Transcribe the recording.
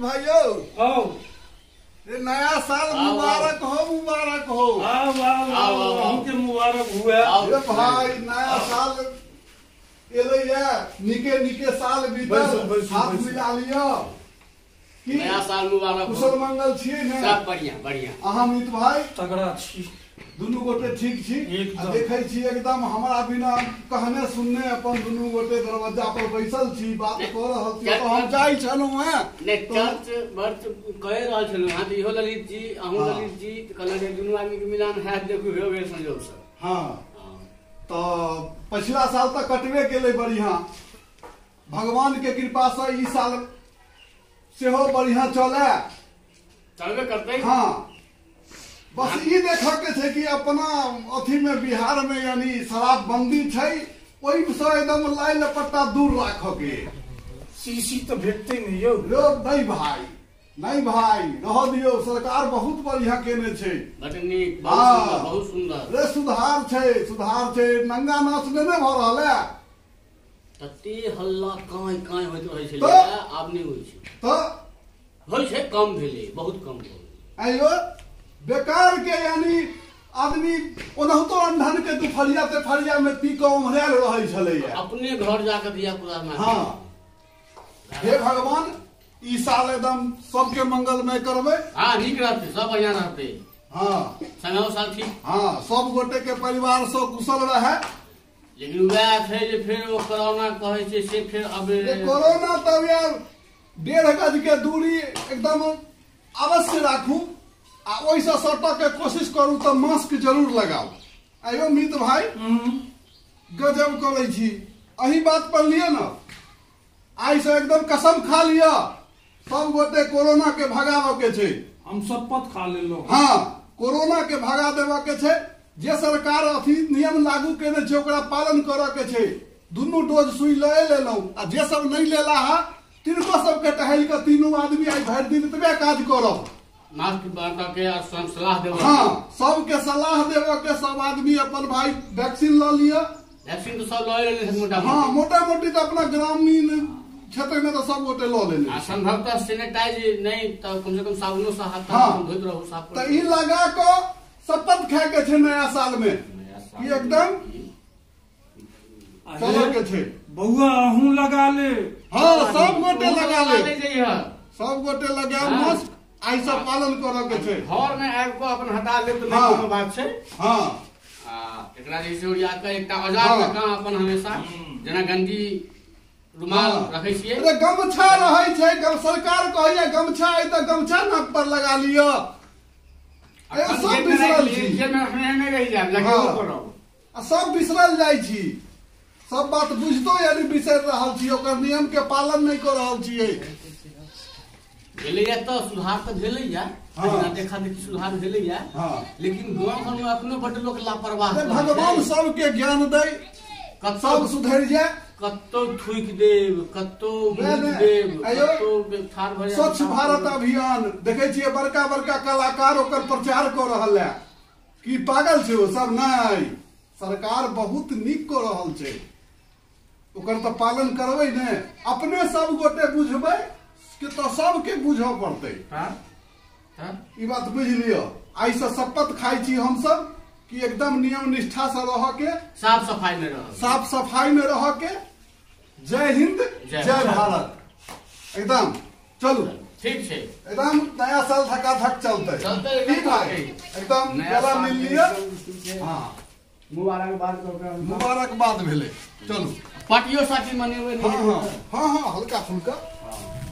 भाइयों आओ, ये नया साल मुबारक हो, मुबारक हो। आओ आओ आओ, अहूँ के मुबारक हुए। ये भाई नया साल एलैया, निके निके साल बीतल, हाथ मिला लियो। नया साल मुबारक हो। कुशल मंगल छियै ने? सब बढ़िया बढ़िया। अहाँ मित भाई तगड़ा छी, दुनू गोटे ठीक छी। देखै छी एकदम हमरा बिना कहने सुनने अपन दुनू गोटे दरवाजा पर बैसल छी, बात कऽ रहल छी। तो हम जाइ छलहुँ हेँ ने चर्च बर्च कहि रहल छलहुँ हेँ, तऽ इहो ललित जी अहूँ ललित जी कहलहुँ जे दुनू आदमी के मिलान हैत, देखू हो गेल संजोग से। हाँ, तऽ पछिला साल तऽ कटबे केलै बढ़िया, भगवान के कृपा से ई साल सेहो बढ़िया चले, चलबे करतै। हाँ, बस ई देखऽ के छै कि अपना अथी में बिहार में यानी शराबबंदी छै, ओहिसँ एकदम लाइ लपट्टा दूर राखऽ के। शीशी तऽ भेटते नहीं यौ। नहीं भाई, नहीं भाई, रह दियौ, सरकार बहुत बढ़िया केने छै। बड नीक, बहुत सुंदर। रे सुधार छै, सुधार छै, नंगा नाच नहि ने भऽ रहल है। तते हल्ला काँय काँय होइत रहै छलै, आब नहि होइ छै। तऽ होइ छै, कम भेलै, बहुत कम भेलै। आइयो बेकार के यानी आदमी ओनाहितो अंधन के दुफरिया तेफरिया में पी कऽ ओम्हरायल रहै छलैया, अपने घर जाके धिया पुता। हाँ, हे भगवान, ई साल एकदम सबके मंगलमय करबै। हाँ, नीक रहतै, सब बढ़िया रहतै। हाँ, संगो साल ठीक। हाँ, सब गोटे के परिवार सब कुशल रहे। लेकिन वएह छै जे फेर ओ कोरोना कहै छै से फेर अब कोरोना तब यार 1.5 गज के दूरी एकदम अवश्य राखू, आ ओहिसँ सटऽ के कोशिश करू तऽ मास्क जरूर लगाउ। आइयो मित भाई गजब करै छी, एही बात पर लिअ ने, आइसँ एकदम कसम खा लिअ सब गोटे कोरोना के भगाबऽ के छै। हम शपथ खा लेलहुँ। हाँ, कोरोना के भगा देबऽ के छै। जे सरकार अथी नियम लागू केने छै ओकरा पालन करऽ के छै। दुनू डोज सुई लए लेलहुँ, आ जे सब नहि लेला है तिनको सबके टहलि कऽ तीनू आदमी आइ भरि दिन एतबे काज करब, मास्क बांटऽ के आ सलाह देबऽ। हाँ, सबके सलाह देबऽ के, सब आदमी अपन भाई वैक्सीन लऽ लिअ। वैक्सीन तऽ सब लऽ लेने मोटा मोटी। हाँ, मोटा मोटी तऽ अपना ग्रामीण क्षेत्र में तऽ सब गोटे लऽ लेने। आ संभवतः सैनिटाइज नहि तऽ कम से कम साबुनो से हाथ धोइत रहू, साफ। तऽ ई लगा कऽ शपथ खाय के छै नया साल में कि एकदम चलऽ के छै। बउआ अहूँ लगा ले। हाँ, सब गोटे लगा ले, सब गोटे लगाओ मास्क, आइ सब पालन करऽ के छै। घर में आबि कऽ अपन हटा लेब तऽ नहि कोनो बात छै। हाँ, आ एकरा जे छै ओरिया कऽ एकटा औजार जकाँ अपन हमेशा जेना गंजी रुमाल रखै छियै। अरे गमछा रहै छै, सरकार कहैया गमछा अइ तऽ गमछा नाक पर लगा लिअ। सब बिसरल छी, सब बिसरल जाइ छी, सब बात बुझतो यानी बिसरि रहल छी, ओकर नियम के पालन नहि कऽ रहल छियै। भेलैया तऽ सुधार तऽ भेलैया, देखा देखी सुधार भेलैया, लेकिन गाँव घर में अखनो बड्ड लोक लापरवाह। भगवान सबके ज्ञान दै, सब सुधरि जाय। कतौ थूकि देब, कतौ मूत देब, कतौ ठाढ़ भऽ जायब। स्वच्छ भारत अभियान देखै छियै, बड़का बड़का कलाकार ओकर प्रचार कऽ रहल है। की पागल छै ओ सब? नहि, सरकार बहुत नीक कऽ रहल छै, ओकर तऽ पालन करबै ने। अपने सब गोटे बुझबै कि तऽ सबके बुझऽ पड़तै। ई बात बुझि लिअ। आइसँ शपथ खाइ छी हमसब कि एकदम नियम निष्ठा से रह के, साफ सफाई में रह, साफ सफाई में रह के। जय हिंद, जय भारत। एकदम चलू, ठीक छै, एकदम नया साल धकाधक चलते चलते भाई, एकदम गला मिल लिअ। हाँ, मुबारकबाद मुबारकबाद भेलै। चलू पार्टियो साटी मनेबै। हाँ हाँ हाँ हाँ, हल्का फुल्का।